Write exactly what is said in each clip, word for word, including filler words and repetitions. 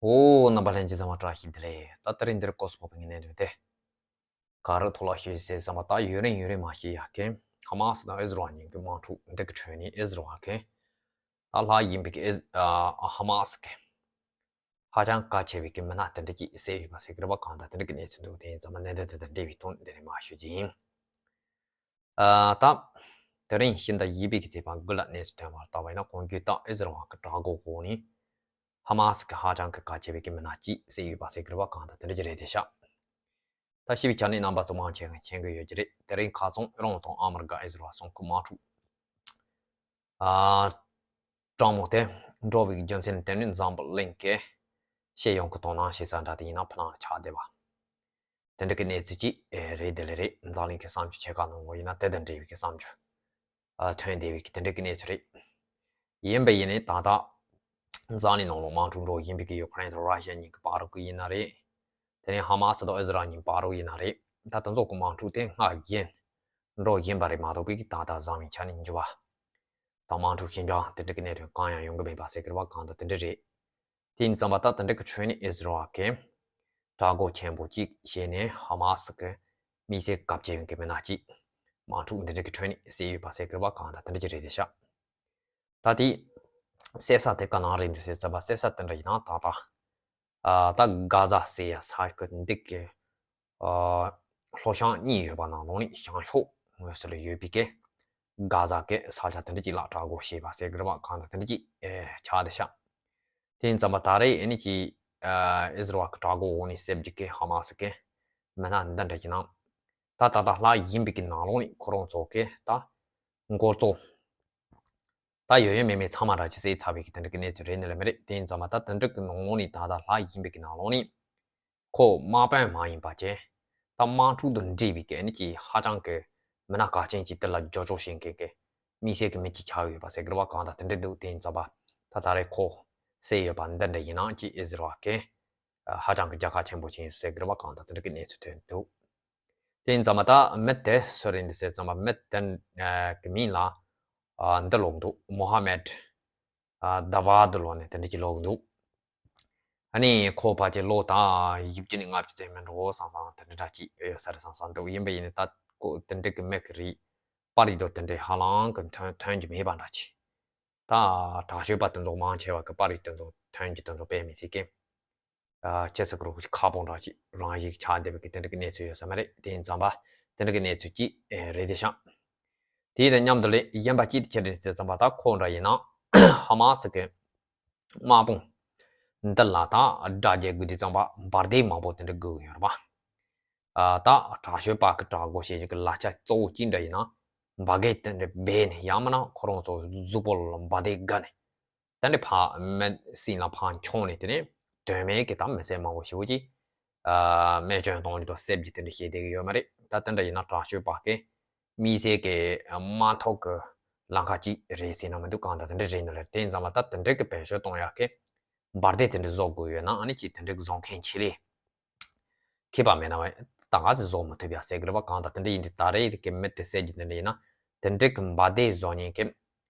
ཨོ། རྣམ་པ་ལྷན་རྒྱས་ཚང་མ་བཀྲ་ཤིས་བདེ་ལེགས། ད་དེ་རིང་འདིར་སྐོར་སོགས་པའི་གནད་དོན་དེ། ག་རེ་ཐོག་ལ་ཤོད་ཟེར་བསམ་པ། ད་ཡུན་རིང་ཡུན་རིང་མ་ཤེས་ཡ་གི་ཧ་མ་སི་དང་ཨི་ཟི་རལ་གཉིས་ཀྱི་དམག་འཁྲུག་འདི་གི་ཁྲོད་ནས་ཨི་ཟི་རལ་གི་ད་ལྷག་ཡིན་པའི་གི་ཨི་ཧ་མ་སི་གི་ཧ་ཅང་གལ་ཆེ་བའི་གི་མི་སྣ་དེ་འདྲ་ཅིག་བསད་ཡོད་པ་ཟེར་གི་རེད་པ། གང་ལྟར་དེ་འདྲ་གི་གནས་ཚུལ་འདུག་དེ་ཡིན་ཙང་མ་གནད་དོན་དེ་དང་འབྲེལ་བའི་དོན་འདི་ནས་མར་ཞུ་རྒྱུ་ཡིན། ཨ། ད། དེ་རིང་ཤིང་རྟ་བཞི་པའི་གི་ཚེས་པ་དགུ་ལ་གནས་ཚུལ་ཐོན་པར་བལྟས་པ་ཡིན་ན། གོང་བརྗོད་ལྟར་ཨི་ཟི་རལ་གྱི་དྲག་འགོག་འོག་ནས་ཧ་མ་སི་གི་ཧ་ཅང་གི་གལ་ཆེ་བའི་གི་མི་སྣ་གཅིག་བསད་ཡོད་པ་ཟེར་གི་རེད་པ། གང་ལྟར་དེ་འདྲ་ཅིག་རེད་དེ་ཤག་ད་ཤེས་པའི་ཆ་ནས་རྣམ་པ་ཚོ་མང་ཆེ་བས་མཁྱེན་གི་ཡོད་ཀྱི་རེད། དེ་རིང་ཁ་སང་ཨི་རན་དང་ཨ་མི་རི་ཀ་ཨི་ཟི་རལ་གསུམ་གི་དམག་འཁྲུག་ཨ། གྲང་མོ་དེ་འགྲོ་བའི་རྒྱུ་མཚན་དེ་ནི་འཛམ་བུ་གླིང་གི་ཤེས་ཡོན་གྱི་དོ་སྣང་བྱེད་ས་འདྲ་དེ་ཡིན་ན་ཕ་ནང་ལ་ཆགས་བསྡད་པ། དེ་འདྲ་གི་གནས་ཚུལ་ཅིག་རེད། དེ་ལས་རེད། འཛམ་གླིང་གི་བསམ་ཚུལ་ཆེ་ཁག་ནང་ལོགས་ཡིན་ན་དེ་དང་འབྲེལ་བའི་གི་བསམ་ཚུལ་ཐོན་བསྡད་པའི་གི་དེ་འདྲ་གི་གནས་ཚུལ་རེད། ཡིན་པ་ཡིན་ནའི་ད་ལྟ་འཛམ་གླིང་ནང་ལོགས་དམག་འཁྲུག་འགྲོ་བཞིན་པའི་གི་ཡུ་ཀེ་རེན་དང་ར་ཤི་ཡ་གཉིས་ཀྱི་བར་དུ་ཡིན་ན་རེད། དེ་ནས་ཧ་མ་སི་དང་ཨི་ཟི་རལ་གཉིས་བར་དུ་ཡིན་ན་རེད། ད་དེ་ཚོ་གི་དམག་འཁྲུག་དེ་སྔར་བཞིན་འགྲོ་བཞིན་པ་རེད་མ་གཏོགས་པའི་གི་ད་ལྟ་བཟང་བའི་ཆ་ནས་འགྱུར་བ་དང་དམག་འཁྲུག་ཞི་འཇགས་དེ་འདྲ་གི་གནད་དོན་གང་ཡང་ཡོང་གི་མེད་པ་ཟེར་གི་རེད་པ། གང་ལྟར་དེ་འདྲ་རེད། དེ་ཡིན་ཙང་མ་ད་དེ་འདྲ་གི་ཁྲོད་ནས་ཨི་ཟི་རལ་གྱིས་དྲག་འགོག་ཆེན་པོ་གཅིག་བྱས་ནས་ཧ་མ་སི་གི་མི་སེར་གལ་ཆེ་བའི་གི་མི་སྣ་གཅིག་དམག་འཁྲུག་འདི་འདྲ་གི་ཁྲོད་ནས་བསད་ཡོད་པ་ཟེར་གི་རེད་པ། གང་ལྟར་དེ་འདྲ་ཅིག་རེད་དེ་ཤག་ད་དེ་བསད་ས་དེ་ག་ནང་རེད་འདུག་ཟེར་ཙམ་པ། བསད་ས་དེ་འདྲ་ཡིན་ན་ད་ལྟ་ཨ། ད་གྷ་ཛ་ཟེར་ཡ་ས་ཁུལ་འདི་གི་ཨ། ལྷོ་བྱང་གཉིས་ཡོད་པ་ནང་ལོགས་ནས་བྱང་ཕྱོགས་ངོས་སུ་ལ་ཡོད་པའི་གི་གྷ་ཛ་གི་ས་ཆ་དེ་འདྲ་ཅིག་ལ་དྲག་འགོག་བྱས་པ་ཟེར་གི་རེད་པ། གང་ལྟར་དེ་འདྲ་ཅིག་ཨེ། ཆགས་བསྡད་ཤག་དེ་ཡིན་ཙང་མ་ད་རེས་ཨ་ནི་ཅིག་ཨ། ཨི་ཟི་རལ་གྱི་དྲག་འགོག་འོག་ནས་བསད་རྒྱུ་གི་ཧ་མ་སི་གི་མི་སྣ་འདི་འདྲ་ཡིན་ན། ད་ད་ལྟ་ལྷག་ཡིན་པའི་གི་ནང་ལོགས་ནས་ཁོ་རང་ཚོ་གི་ད་འགོ་གཙོ་ད་ཡོད་ཡོད་མེད་མེད་ཚང་མ་ར་ཅིག་བསད་ཚར་བའི་གི་དེ་འདྲ་གི་གནས་ཚུལ་རེད་ནི་ལ་མི་རེད། དེ་ཡིན་ཙང་མ་ད་དེ་འདྲ་གི་ནང་ལོགས་ནས་ད་ལྟ་ལྷག་ཡིན་པའི་གི་ནང་ལོགས་ནས་ཁོ་དམག་དཔོན་མ་ཡིན་པ་བྱས། ད་དམག་འཁྲུག་དང་འབྲེལ་བའི་གི་ཨ་ནི་ཅིག་ཧ་ཅང་གི་མི་སྣ་གལ་ཆེན་ཅིག་དེ་ལ་རྒྱབ་སྐྱོར་བྱེད་མཁན་གི་དམིགས་བསལ་གི་མི་ཅིག་ཆགས་ཡོད་པ་ཟེར་གི་རེད་པ། གང་ལྟར་དེ་འདྲ་འདུག་དེ་ཡིན་ཙང་མ་ད་ད་རེས་ཁོ་བསད་ཡོད་པ་འདི་འདྲ་ཡིན་ན་ཅིག་ཨི་ཟི་རལ་གི་ཧ་ཅང་གི་རྒྱལ་ཁ་ཆེན་པོ་ཅིག་ཡིན་ཟེར་གི་རེད་པ། གང་ལྟར་དེ་འདྲ་གི་གནས་ཚུལ་ཐོན་འདུག་དེ་ཡིན་ཙང་མ་ད་མི་དེ་སུ་རེད་འདུག་ཟེར་ཙམ་པ། མི་དེ་གི་མིང་ལ་ཨ། འདི་ལབ་འདུག་མོ་ཧ་མེད་ཨ། དཱ་བཱད་ལབ་ནས་དེ་འདྲ་ཅིག་ལབ་འདུག་ཨ་ནི་ཁོ་ཕལ་ཆེར་ལོ་ད་བཞི་བཅུ་ནས་ལྔ་བཅུ་ཙམ་མིན་འགྲོ་བསམ་བསམ་དེ་འདྲ་ཅིག་ཡོད་ས་རེད་བསམ་བསམ་འདུག་ཡིན་པ་ཡིན་ནའི་ད་ཁོ་དེ་འདྲ་གི་མི་གི་རིགས་པར་རིས་དང་དེ་འདྲ་ཧ་ལམ་གི་ཐོན་ཐོན་གྱི་མེད་པ་འདྲ་ཅིག་ད་དྲག་སྤྱོད་པ་དེ་ཚོ་མང་ཆེ་བ་གི་པར་རིས་དེ་ཚོ་ཐོན་གྱི་དེ་ཚོ་དཔེ་མི་སྲིད་ཀི། ཨ། ཁྱེད་ཚོ་གི་རོགས་ཀྱི་ཁ་སྤོང་འདྲ་ཅིག་རང་བཞིན་ཆགས་བསྡད་པའི་གི་དེ་འདྲ་གི་གནས་ཚུལ་ཡོད་ས་མ་རེད། དེ་ཡིན་ཙང་པ་དེ་འདྲ་གི་གནས་ཚུལ་ཅིག་ཨེ། རེད་དེ་ཤག་དེ་དང་མཉམ་དུ་ལས་གཞན་པ་ཅིག་དེ་ཁྱེད་རེད་ཟེར་ཙམ་པ། ད་ཁོ་འདྲ་ཡིན་ན་ཧ་མ་སི་གི་དམག་དཔུང་འདི་ལ་ད་དགྲ་རྒྱག་དགོས་དུས་ཙམ་པ་འབར་མདེལ་མང་པོ་དེ་འདྲ་དགོས་ཀྱི་ཡོད་རེད་པ། ཨ། ད་དྲག་སྤྱོད་པ་གི་དྲག་འགོག་བྱེད་རྒྱུ་གི་ལག་ཆ་གཙོ་བོ་གཅིག་འདྲ་ཡིན་ན་འབར་གས་དེ་འདྲ་སྦས་ནས། ཡང་མིན་ན་ཁོ་རང་ཚོ་གཟུགས་པོ་ལ་འབར་མདེལ་བརྒལ་ནས་དེ་འདྲ་ཕར་མི་སེམས་ལ་ཕར་མཆོང་ནས། དེ་ནས་དོན་མེད་ཀྱི་ད་མི་སེར་མང་པོ་ཞེ་པོ་ཅིག་ཨ། རྨས་སྐྱོན་གཏོང་རྒྱུ་དང་བསད་རྒྱུ་དེ་འདྲ་བྱས་བསྡད་ཀྱི་ཡོད་མ་རེད། ད་དེ་འདྲ་ཡིན་ན་དྲག་སྤྱོད་པ་གི་དམིགས་བསལ་གྱི་དམག་འཐབ་ཀྱི་ལམ་ཁ་ཅིག་རེད་ཟེར་ན་མི་འདུག་གང་ལྟར་དེ་འདྲ་རེད་ནི་ལ། དེ་ཡིན་ཙང་མ་ད་དེ་འདྲ་གི་བེད་སྤྱོད་གཏོང་ཡག་གི་འབར་མདེལ་དེ་འདྲ་བཟོ་དགོས་ཡོད་ན། ཨ་ནི་ཅིག་དེ་འདྲ་གི་བཟོ་མཁན་ཆེད་ལས་མཁས་པ་མེད་ན་བས་ད་ག་ཚོད་བཟོ་མི་ཐུབ་ཡ་ཟེར་གི་རེད་པ། གང་ལྟར་དེ་འདྲ་ཡིན་དུས་ད་རེས་ཀྱི་མི་དེ་བསད་རྒྱུ་དེ་འདྲ་ཡིན་ན་དེ་འདྲ་གི་འབར་མདེལ་བཟོ་མཁན་གྱི་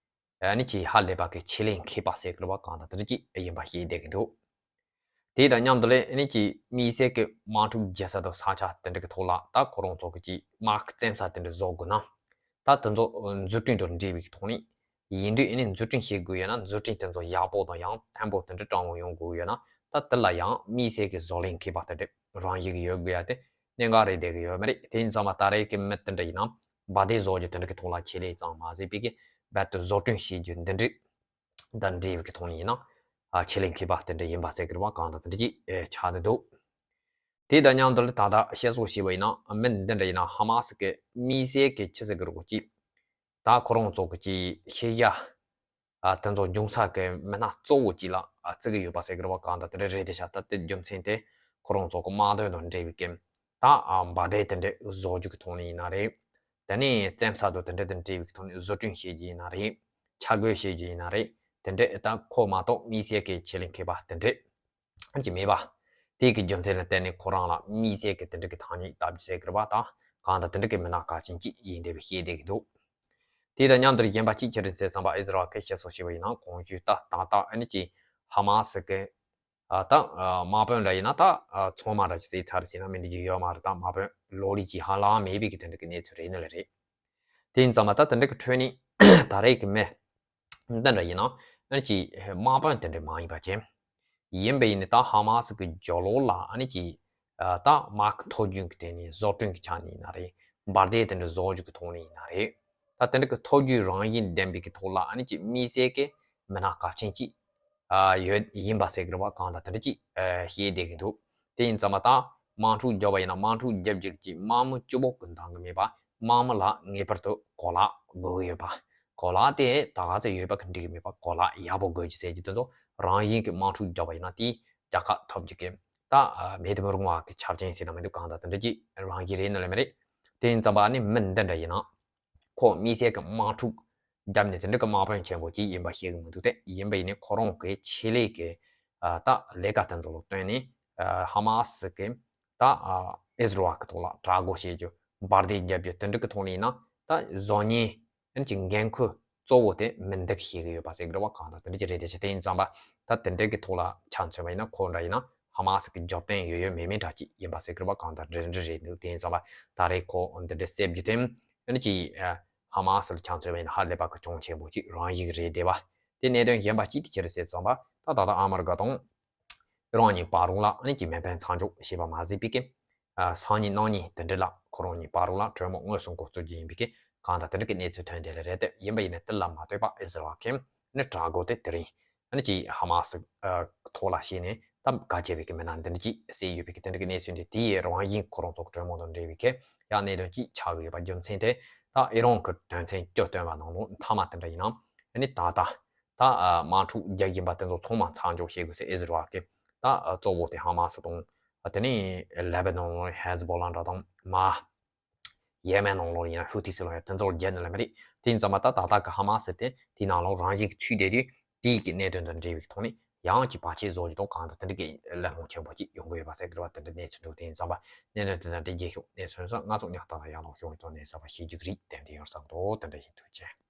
ཨ་ནི་ཅིག་ཧ་ལས་པ་གི་ཆེད་ལས་མཁས་པ་ཟེར་གི་རེད་པ། གང་ལྟར་དེ་འདྲ་ཅིག་ཡིན་པ་ཤེས་བསྡད་ཀྱི་འདུག་དེ་དང་མཉམ་དུ་ལས་ཨ་ནི་ཅིག་དམིགས་བསལ་གྱི་དམག་འཁྲུག་རྒྱག་ས་དང་ས་ཆ་དེ་འདྲ་གི་ཐོག་ལ་ད་ཁོ་རང་ཚོ་གི་ཅིག་དམག་རྩེན་ས་དེ་འདྲ་བཟོ་དགོས་ན། ད་དེ་ཚོ་འཛུགས་སྐྲུན་དང་འབྲེལ་བའི་ཐོག་ནས་ཡིན་དུས། ཨ་ནི་འཛུགས་སྐྲུན་བྱེད་དགོས་ཡོད་ན་འཛུགས་སྐྲུན་དེ་ཚོ་ཡག་པོ་དང་ཡང་བརྟན་པོ་དེ་འདྲ་དྲང་བོ་ཡོང་དགོས་ཡོད་ན། ད་དེ་ལ་ཡང་དམིགས་བསལ་གྱི་བཟོ་ལས་མཁས་པ་དེ་འདྲ་རང་བཞིན་གྱི་ཡོད་དགོས་ཡ་དེ་གནད་འགག་རེད་བསྡད་ཀྱི་ཡོད་མ་རེད། དེ་ཡིན་ཙང་མ་ད་རེས་ཀྱི་མི་དེ་འདྲ་ཡིན་ན་འབར་མདེལ་བཟོ་རྒྱུ་དེ་འདྲ་གི་ཐོག་ལ་ཆེད་ལས་ཙམ་མ་ཟད་པའི་གི་རྦད་དེ་བཟོ་སྐྲུན་བྱེད་རྒྱུ་འདི་འདྲ་དང་འབྲེལ་བའི་གི་ཐོག་ནས་ཡིན་ན། ཨ། ཆེད་ལས་མཁས་པ་དེ་འདྲ་ཡིན་པ་ཟེར་གི་རེད་པ། གང་ལྟར་དེ་འདྲ་ཅིག་ཨེ། ཆགས་བསྡད་འདུག་དེ་དང་མཉམ་དུ་ད་ལྟ་བཤད་སྲོལ་བྱས་པ་ཡིན་ན་མི་འདི་འདྲ་ཡིན་ན་ཧ་མ་སི་གི་དམིགས་བསལ་གྱི་ཆི་ཟེར་གི་རེད་གོ་ཅིག་ད་ཁོ་རང་ཚོ་གི་ཅིག་ཤེས་བྱ། ཨ། དེ་ཚོ་འབྱུང་ས་གི་མི་སྣ་གཙོ་བོ་ཅིག་ལ། ཨ། བརྩི་གི་ཡོད་པ་ཟེར་གི་རེད་པ། གང་ལྟར་དེ་འདྲ་རེད་དེ་ཤག་ད་དེ་རྒྱུ་མཚན་དེ་ཁོ་རང་ཚོ་གི་དམག་དོན་དང་འབྲེལ་བའི་གི་ད། ཨ། འབར་མདེལ་དེ་འདྲ་བཟོ་རྒྱུ་གི་ཐོག་ནས་ཡིན་ན་རེད། དེ་ནས་བཙན་ས་དང་དེ་འདྲ་དང་འབྲེལ་བའི་གི་ཐོག་ནས་བཟོ་སྐྲུན་བྱེད་རྒྱུ་ཡིན་ན་རེད། ཆ་བགོས་བྱེད་རྒྱུ་ཡིན་ན་རེད། དེ་འདྲ་ད་ཁོ་མ་གཏོགས་དམིགས་བསལ་གྱི་ཆེད་ལས་མཁས་པ་དེ་འདྲ་ཅིག་མེད་པ། དེ་གི་རྒྱུ་མཚན་ལ་བརྟེན་ནས་ཁོ་རང་ལ་དམིགས་བསལ་གྱི་དེ་འདྲ་གི་ཐ་སྙད་བཏགས་རྒྱུ་ཟེར་གི་རེད་པ། ད་གང་ལྟར་དེ་འདྲ་གི་མི་སྣ་གལ་ཆེན་ཅིག་ཡིན་བསྡད་པའི་ཤེས་བསྡད་ཀྱི་འདུག་དེ་དང་མཉམ་དུ་གཞན་པ་གཅིག་ཅི་རེད་ཟེར་བསམ་པ། ཨི་ཟི་རལ་གྱི་བཤད་སྲོལ་བྱས་པ་ཡིན་ན་གོང་ཞུས་ལྟར་ད་ལྟ་ཨ་ནི་ཅིག་ཧ་མ་སི་གི་ ད་དམག་དཔོན་འདྲ་ཡིན་ན་ད་ཚང་མ་འདྲ་ཅིག་བསད་ཚར་ཟིན་ན་མི་འདྲ་ཅིག་ཡོད་མ་རེད། ད་དམག་དཔོན་ལོ་ལི་ཅིག་ཧ་ལམ་མེད་པའི་གི་དེ་འདྲ་གི་གནས་ཚུལ་རེད་ནི་ལ་རེད། དེ་ཡིན་ཙང་མ་ད་དེ་འདྲ་གི་ཁྲོད་ནས་ད་རེས་ཀྱི་མི་འདི་འདྲ་ཡིན་ན་ཨ་ནི་ཅིག་དམག་དཔོན་དེ་འདྲ་མ་ཡིན་པ་ཅན། ཡིན་པ་ཡིན་ནི་ད་ཧ་མ་སི་གི་རྒྱབ་ལོགས་ལ་ཨ་ནི་ཅིག་ད་དམག་གི་ཐོབ་རྒྱུ་གི་དེ་ནས་བཟོ་སྐྲུན་གི་ཆ་ནས་ཡིན་ན་རེད། འབར་མདེལ་དེ་འདྲ་བཟོ་རྒྱུ་གི་ཐོག་ནས་ཡིན་ན་རེད། ད་དེ་འདྲ་གི་ཐོབ་རྒྱུའི་རང་བཞིན་ལྡན་པའི་གི་ཐོག་ལ་ཨ་ནི་ཅིག་དམིགས་བསལ་གི་མི་སྣ་གལ་ཆེན་ཅིག་ཡོད་ཡིན་པ་ཟེར་གི་རེད་བ། གང་ལྟར་དེ་འདྲ་ཅིག་བཤད་བསྡད་གི་འདུག་དེ་ཡིན་ཙང་མ་ད་དམག་འཁྲུག་རྒྱབ་པ་ཡིན་ན་དམག་འཁྲུག་རྒྱབ་རྒྱུ་ཅིག་དམག་མི་གཅིག་པོ་གི་འདང་གི་མེད་པ། དམག་མི་ལ་ངེས་པར་དུ་གོ་ལག་དགོས་ཀྱི་ཡོད་པ། གོ་ལག་དེ་ད་ག་ཚོད་ཡོད་པ་གི་འགྲིག་གི་མེད་པ། གོ་ལག་ཡག་པོ་དགོས་ཀྱི་ཟེར་གྱི་དེ་ཚོ་རང་བཞིན་གྱི་དམག་འཁྲུག་རྒྱབ་པ་ཡིན་ན་དེའི་རྒྱལ་ཁ་ཐོབ་རྒྱུ་གི་ད་མེད་དུ་མི་རུང་བ་གི་ཆ་རྐྱེན་ཟེར་ན་མི་འདུག་གང་ལྟར་དེ་འདྲ་ཅིག་རང་བཞིན་རེད་ནི་ལ་མི་རེད། དེ་ཡིན་ཙང་མ་ནི་མི་འདི་འདྲ་ཡིན་ན། ཁོ་དམིགས་བསལ་གྱི་དམག་འཁྲུག་བརྒྱབ་ནས་དེ་འདྲ་གི་དམག་དཔོན་ཆེན་པོ་ཅིག་ཡིན་པ་ཤེས་ཀྱི་མི་འདུག་སྟེ། ཡིན་པ་ཡིན་ནའི་ཁོ་རང་གི་ཆེད་ལས་ཀྱི་ད་ལས་ཀ་དེ་ཚོ་ལ་བརྟེན་ནས་ཧ་མ་སི་གི་ད་ཨིས་ར་ཨེལ་གི་ཐོག་ལ་དྲག་རྒོལ་བྱེད་རྒྱུ། འབར་མདེལ་རྒྱབ་རྒྱུ་དེ་འདྲ་གི་ཐོག་ནས་ཡིན་ན་ད་བཟོ་མཁན་ཨ་ནི་ཅིག་འགན་ཁུར་གཙོ་བོ་དེ་མི་འདི་གིས་བྱེད་ཀྱི་ཡོད་པ་ཟེར་གི་རེད་བ། གང་ལྟར་དེ་འདྲ་ཅིག་རེད། དེ་ཆ་དེ་ཡིན་ཙང་པ་ད་དེ་འདྲ་གི་ཐོག་ལ་ཆ་མཚོན་པ་ཡིན་ན་ཁོ་འདྲ་ཡིན་ན་ཧ་མ་སི་གི་རྒྱབ་རྟེན་ཡོད་ཡོད་མེད་མེད་འདྲ་ཅིག་ཡིན་པ་ཟེར་གི་རེད་བ། གང་ལྟར་འདྲ་འདྲ་རེད་འདུག་དེ་ཡིན་ཙང་པ་ད་རེས་ཁོ་འདི་འདྲ་བསད་རྒྱུ་དེ་ཨ་ནི་ཅིག་ཧ་མ་སི་ལ་ཆ་མཚོན་པ་ཡིན་ན་ཧ་ལས་པ་གི་གྱོང་ཆེན་པོ་ཅིག་རང་བཞིན་རེད་བསྡད་པ། དེ་གནད་དོན་གཞན་པ་གཅིག་དེ་ཅི་རེད་ཟེར་ཙང་པ་ད་ད་ལྟ་ཨ་མི་རི་ཀ་དང་ཨི་རན་གཉིས་བར་ལ་ཨ་ནི་ཅིག་མེ་འཕེན་མཚམས་འཇོག་བྱས་པ་མ་ཟད་པའི་གི་སང་ཉིན་གནངས་ཉིན་དེ་འདྲ་ལ་ཁོ་རང་གཉིས་བར་ལ་གྲོས་མོལ་དངོས་སུ་འགོ་བཙུགས་རྒྱུ་ཡིན་པའི་གི་གང་ལྟར་དེ་འདྲ་གི་གནས་ཚུལ་ཐོན་བསྡད་ལ་རེད། དེ་ཡིན་པ་ཡིན་ནའི་དེ་ལ་མ་ལྟོས་པ་ཨིས་ར་ཨེལ་གྱིས་ནི་དྲག་རྒོལ་དེ་དེ་རིང་ཨ་ནི་ཅིག་ཧ་མ་སི་ཐོག་ལ་བྱས་ནས་ད་ག་བྱས་པའི་གི་མི་སྣ་འདི་འདྲ་ཅིག་བསད་ཡོད་པའི་གི་དེ་འདྲ་གི་གནས་ཚུལ་འདི་དེ་ཡི་རང་བཞིན་ཁོ་རང་ཚོ་གྲོས་མོལ་དང་འབྲེལ་བའི་གི་ཡང་གནད་དོན་ཅིག་ཆགས་ཀྱི་ཡོད་པ། རྒྱུ་མཚན་དེ་ད་ཨི་རན་གྱི་དོན་ཚན་བཅུ་བཏོན་པ་ནང་ལོགས་མཐའ་མ་དེ་འདྲ་ཡིན་ན་ཨ་ནི་ད་ལྟ་ད་དམག་འཁྲུག་རྒྱག་བཞིན་པ་དེ་ཚོ་ཚང་མ་མཚམས་འཇོག་བྱེད་དགོས་ཟེར་ཨིས་ར་ཨེལ་གྱིས་ད་གཙོ་བོ་དེ་ཧ་མ་སི་དང་དེ་ནས་ལེ་བྷ་ནོན་ཧེ་ཟི་བྷོ་ལ་འདྲ་དང་མ་ཡེ་མེན་ནང་ལོགས་ཡིན་ན་ཧུ་ཐི་སི་ལོ་ཡ་དེ་ཚོར་རྒྱབ་ནི་ལ་མི་རེད། དེ་ཡིན་ཙང་མ་ད་ད་ལྟ་གི་ཧ་མ་སི་དེ་དེའི་ནང་ལོགས་རང་བཞིན་གྱི་ཚུད་བསྡད་དུས་དེའི་གི་གནད་དོན་དང་འབྲེལ་བའི་ཐོག་ནས་ཡང་ཅིག་བར་ཆད་བཟོ་རྒྱུ་དང་གང་ལྟར་དེ་འདྲ་གི་གླེང་སློང་ཆེན་པོ་ཅིག་ཡོང་གི་ཡོད་པ་ཟེར་གི་རེད་བ། དེ་འདྲ་གནས་ཚུལ་འདུག་དེ་ཡིན་ཙང་མ་གནད་དོན་དེ་དང་འབྲེལ་རྒྱས་ཤོག་གནས་ཚུལ་སོང་ང་ཚོ་ཉག་ཐག་ལ་ཡང་ལོག་ཤོག་གི་ཐོག་ནས་གསར་པ་ཤེས་རྒྱུ་གི་རིགས་ཏན་ཏན་ཡོང་བསམ་འདུག་དེ་འདྲ་ཡིན་དུས་ཅན།